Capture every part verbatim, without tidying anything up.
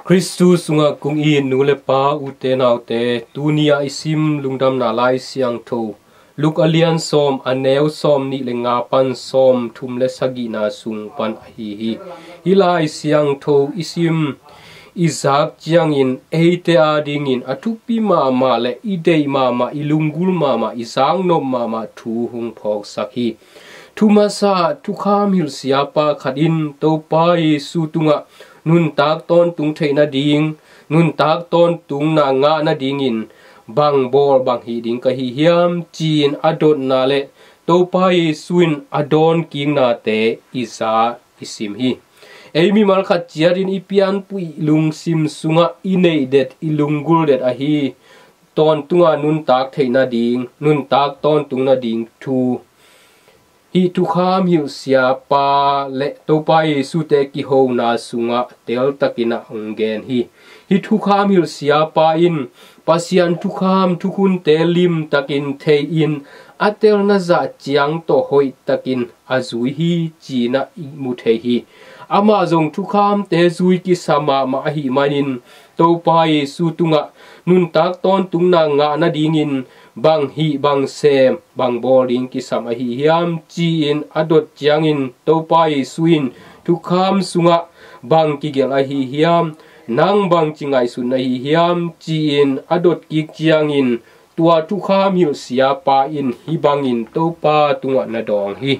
Khristu sungah kong it nu le pa, ute naute, tuni-ah i sim lungdamna Lai Siangtho Luka lian sawm, a neu sawm nih le nga pan sawm thum le sagihna sung pan ahi hi. Hih Lai Siangtho i sim i zak ciangin eite adingin a thupi mahmah le i deih mahmah, i lunggulh mahmah, i zaknop mahmah thu hong phawksak hi. Thu masa, thukham hilh siapa khat in Topa Jesu tungah nuntak tawntung theih nading, nuntak tawntungna ngah nadingin bang bawl bang hih ding ka hi hiam, ci-in a dotna le Topa Jesu in a dawnkiknate i za i sim hi. Ei mimal khat ciatin i pianpih lungsim sungah i neihdet, i lunggulhdet ahi tawntungah nuntak theih nading, nuntak tawntung nading thu hih thukham hilh siapa le Topa Jesu-te kihona sungah teltakin ah hong gen hi. Hih thukham hilh siapa in Pasian thukham thukhunte limtakin thei-in a telna zah ciang tawh hoihtakin a zui hi, ci-in ah i mu thei hi. Amah zong thukhamte zui kisa mahmah ahih manin Topa Jesu tungah nuntak tawntungna ngah nadingin bang hih bang sem, bang bawl ding kisam ahi hiam, ci-in a dot ciangin Topa Jesu in thukham sungah bang kigelh ahi hiam, nang bangci ngaihsun na hi hiam, ci-in a dot kik ciangin tua thukham hilh siapa in hih bangin Topa tungah na dawng hi.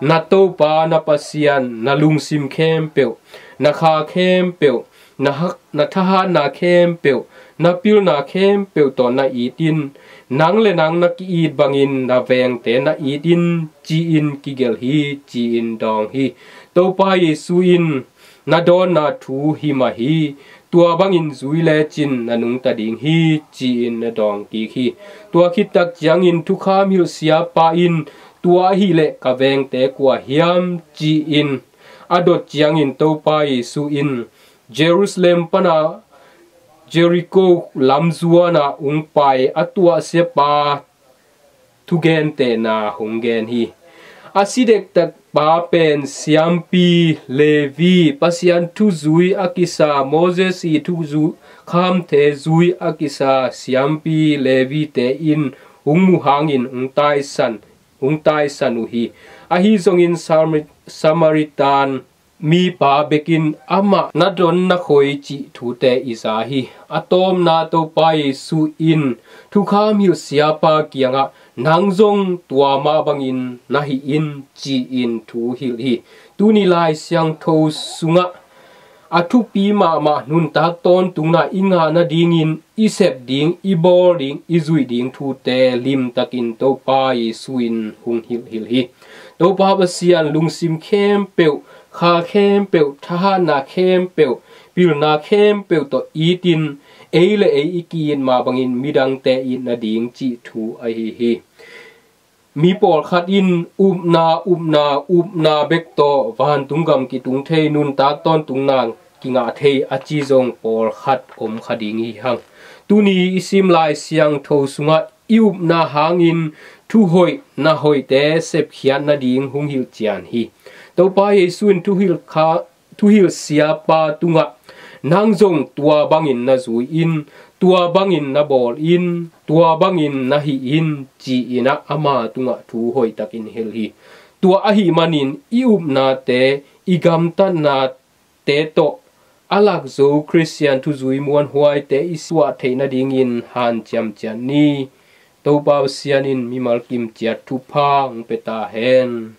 Na Topa na Pasian na lungsim khempeuh, na kha khempeuh, na hak, na thahatna khempeuh, na pilna khempeuh tawh na it in, nang le nang na ki-it bangin na vengte na it in, ci-in kigelh hi, ci-in dawng hi. Topa Jesu in na dawnna thu hi mah hi. Tua bangin zui lecin na nungta ding hi, ci-in na dawng kik hi. Tua khittak ciangin thukham hilh siapa in, tua ahih leh ka vengte kua hiam, ci-in a dot ciangin Topa Jesu in Jerusalem pana Jericho lamzuana ung pai a tuahsia pa thugentehna hong gen hi. A si dektak pa pen siampi Levi, Pasian thuzui a kisa, Moses i thuzu khamte zui a kisa siampi Levi-te in hong muh hangin hong taisan, hong taisan uh hi. Ahi zongin Samari-, Samaritan mipa bekin amah na don na khoi cih thute i za hi. A tawpna Topa Jesu in thukham hilh siapa kiangah nang zong tua mah bangin na hi in, ci-in thu hilh hi. Tuni Lai Siangtho sungah a thupi mahmah nuntak tawntungna i ngah nadingin i sep ding, i bawl ding, i zuih ding thute limtakin Topa Jesu in hong hilhhilh hi. Topa Pasian lungsim khempeuh, kha khempeuh, thahatna khempeuh, pilna khempeuh tawh itin ei le ei i ki-it mah bangin midangte it nading cih thu ahi hi. Mi pawlkhat in upna, upna, upna bek tawh vantung gam kitung thei, nuntak tawntungna kingah thei a ci zong pawlkhat om kha ding hi hang. Tuni i sim Lai Siangtho sungah i upna hangin thuhoih, na hoihte sepkhiat nading hong hilh cian hi. Topa Jesu in thuhilh kha, thuhilh siapa tungah nang zong tua bangin na zui in, tua bangin na bawl in, tua bangin na hi in, ci-in ah ama tungah thu hoihtakin hilh hi. Tua ahih manin i upnate, i gamtatnate tawh a lakzo Khristian thuzui muanhuaite i suah theih nadingin hanciam ciat ni. Topa Pasian in mimal kimciat thupha hong pia ta hen.